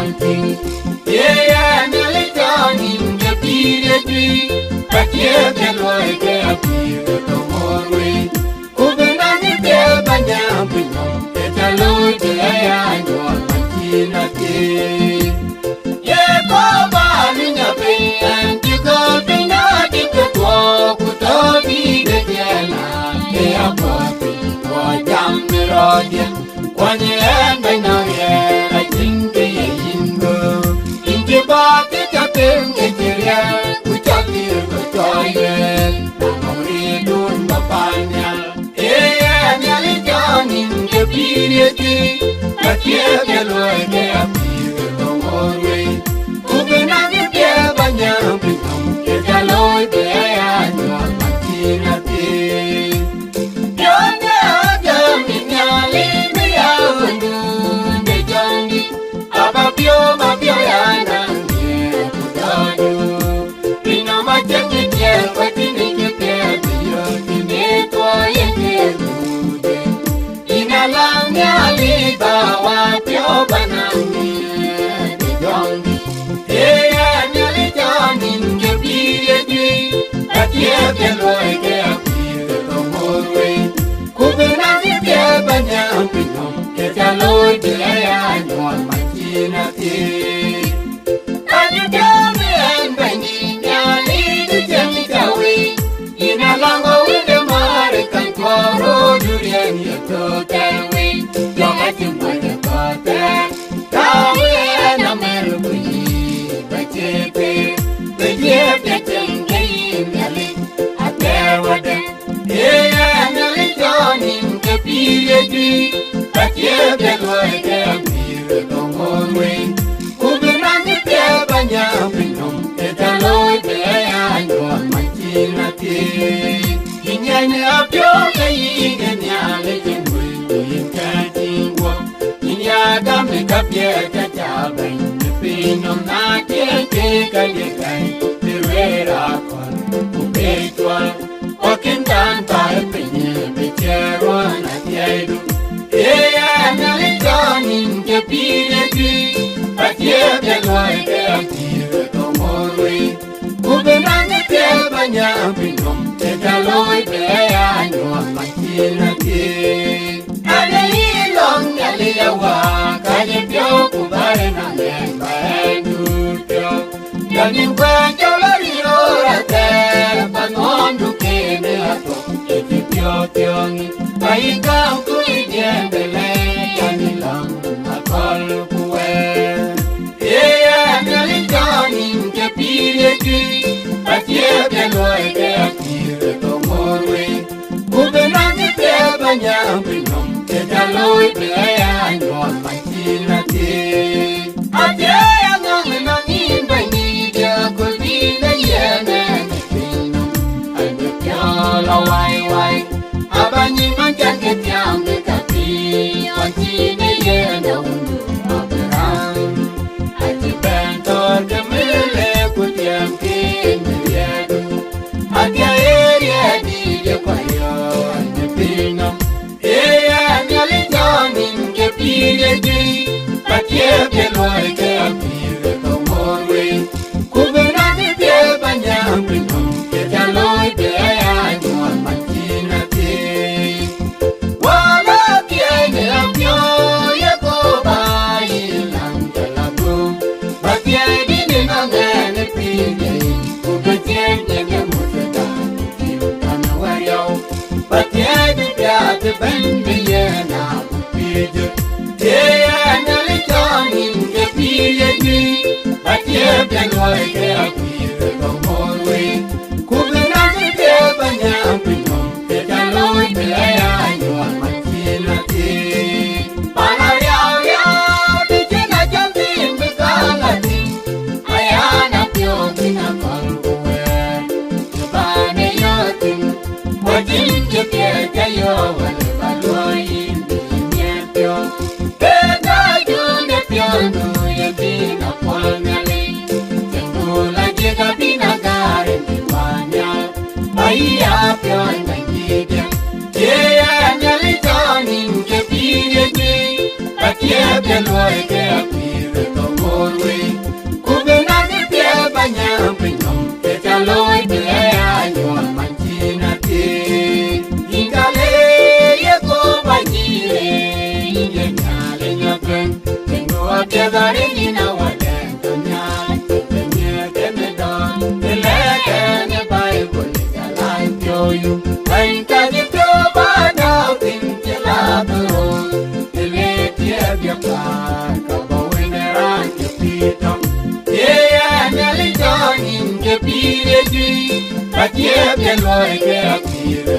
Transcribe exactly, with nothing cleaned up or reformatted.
Ye yɛn Nhialic cɔɔl nïn ke pïïr ye juëc, ka thiëëk ke luɔi ke apïïr ke thoŋ ŋoot wei. Ku bï naŋ ë piɛth bä nyam piny nɔm, ke ca looi bï aya nyuɔɔth man cïn athiëëc. Ye kɔɔr bä luny apiny, ɛn cï gɔ̈ɔ̈r piny na dït ke thuɔɔk, ku tɔ bï de tiɛɛl na, ke apuɔth piny, ku jam në rɔɔdiɛn. Kuany ɛn bɛ̈ny nɔŋ riɛɛr, acïn kë ye yïn göök. Yïn cï bä ke cä them ke cï riɛɛr, ku cä dhil ke cɔɔl yuɛɛr. Na nɔŋ riɛɛrdun bä pan nhial. Ee yɛn Nhialic cɔɔl nïn ke pïïr ye juëc, ka thiëëk ke luɔi ke apïïr ke thoŋ ŋoot wei. Ku bï naŋ ë piɛth bä nyam piny nɔm, ke ca looi bï aya nyuɔɔth man cïn athiëëc. Piɔ̈n de agäm ë Nhialic bï ya wëndun de jɔŋdït, aba piɔ̈u, ba piɔ̈u ya naŋ diɛɛr ku dɔɔcdu. Piny nɔm acïn kë tiɛɛl, ku acïn kë piɛth bï yök, cïn ë thuɔɔu ye ke dhude. Yïn alaŋ Nhialic bä wa piɔ̈u bä naŋ diɛɛr de jɔŋdït. Ee yɛn Nhialic cɔɔl nïn ke pïïr ye juëc, ka thiëëk ke luɔi ke apïïr ke thoŋ ŋoot wei. Ku bï naŋ ë piɛth bä nyam piny nɔm, ke ca looi bï aya nyuɔɔth man cïn athiëëc. Ka cï piɔ̈u në ɛn Bɛ̈nydït Nhialic, cï cieŋ ca wei. Yïn alaŋ wënde määr ë kany kuɔɔr, röördun riɛn ye thök tɛ̈ɛ̈n wei. Jɔk acï guöc ë kɔ̈th thɛɛr. Ka wëë na mɛ̈l ku yï bä cie pek, bï dhiëëth ke cieŋ ke yïn Nhialic, athɛɛr wadɛ̈. Ee yɛn Nhialic cɔɔl nïn ke pïïr ye juëc, ka thiëëk ke luɔi ke apïïr ke thoŋ ŋoot wei. Ku bï naŋ ë piɛth bä nyam piny nɔm, ke ca looi bï aya nyuɔɔth man cïn athiëëc. Yïn yen apiɔ̈u ke yïn ë Nhialic ë mul, ku yïn kɛ̈ɛ̈c yïn guɔ̈p. Yïn ya gam ë käpiɛth ca ca bɛ̈ny në piny nɔm, na tiëëc ke ka ye gäi, bï ruëër akɔ̈l, ku bï cuɔl. Ku akën kan thar piny bï cïï ruɔ̈ɔ̈n athiɛɛidu. Ee yɛn Nhialic cɔɔl nïn ke pïïr ye juëc, ka thiëëk ke luɔi ke apïïr ke thoŋ ŋoot wei. Ku bï naŋ ë piɛth bä nyam piny nɔm, ke ca looi bï aya nyuɔɔth man cïn athiëëc. Ade yï lɔ̈ŋ Nhialic awa, ka cï piɔ̈u ku bä ë na lɛ̈k bä ɛn duut piɔ̈u. Jɔl nïn kuɛɛn cɔl aril röör athɛɛr, bä nuɔɔmdu kene athuɔk, ke cï piɔ̈u piɔ̈ŋ. Bä yï gam ku yï diɛɛm bï lɛc, jɔl nïn lɔ̈ŋ akɔ̈l ku wɛɛr. Ee yɛn Nhialic cɔɔl nïn ke pïïr ye juëc, ka thiëëk ke luɔi ke apïïr ke thoŋ ŋoot wei. Ku bï naŋ ë piɛth bä nyam piny nɔm, ke ca looi bï aya nyuɔɔth man cïn athiëëc. Athiëëc aŋɔ̈ŋ ë nɔŋ yïn Bɛ̈nydït, aköl bï në yen ɛn ë piny nɔm, an bï piɔ̈ɔ̈l awai wai. Aba nyin man can ke thiaŋ ke ka piny, ɣɔn cï në yen ë wundu Abraham. Acï bɛ̈n thɔ̈r ke mele ku tiɛm kin bï riɛɛt. Adhia ë riɛɛt dïït ë kɔc riɔ̈ɔ̈c në piny nɔm. Ee yɛn Nhialic cɔɔl nïn ke pïïr ye juëc, ka thiëëk ke luɔi ke apïïr ke thoŋ ŋoot wei. Ku bï naŋ ë piɛth bä nyam piny nɔm, ke ca looi bï aya nyuɔɔth man cïn athiëëc. Wala thiëëc në apiɔ̈u ye kɔ̈u bä yï läŋ jɔl aguum. Bä thiëëc dït ë nɔŋ ɛn ë pïïr ye, ku bä thiëëc në ke muthda, tim kan wär yɔu. Bä thiëëc ë piath ë bɛ̈ny bï yen a ku pïïr jö. Ee yɛn Nhialic cɔɔl nïn ke pïïr ye juëc, bä thiëëc ke luɔi ke apïïr ke thoŋ ŋoot wei. Ku bï naŋ ë piɛth bä nyam piny nɔm, ke ca looi bï aya nyuɔɔth man cïn athiëëc. Pan ariau riau bï cïn ajɔl thïn bï kal atïŋ. Aya na piɔ̈u thïn akɔ̈l ku wɛɛr, cï bä në yɔ̈ɔ̈k thïn. Ku acïn kë piɛth ca yɔ̈ɔ̈k wälë bä luɔi yïn bï yïn yen piɔ̈u. Ke ka jɔn ë piɔ̈ndu ye bïn apuɔl Nhialic, cieŋdu la jiëk abïn agäär ë bï wään nhial. Bä yï ya piɔ̈n Bɛ̈nydïtdiɛ̈, cie yɛn Nhialic cɔɔl nïn ke pïïr ye juëc, ka thiëëk ke luɔi ke apïïr ke thoŋ ŋoot. Yïn awädɛn tɔ̈ nhial, ke nyiëëk kenë dɔ̈ɔ̈r, të lɛ̈k ɛn ë Baibul, ka lan piɔ̈u yum. Bɛ̈ny ka cï piɔ̈u ba dɔ̈ɔ̈r thïn cï la bï röör, të le tiɛɛp ye päär, ka bɔ̈ wën ë raan cï pïïr tɔ̈ŋ. Ye yɛn Nhialic jɔ̈ɔ̈ny yïn ke pïïr ye juëc, ka tiɛɛp ye luɔi ke apïïr ë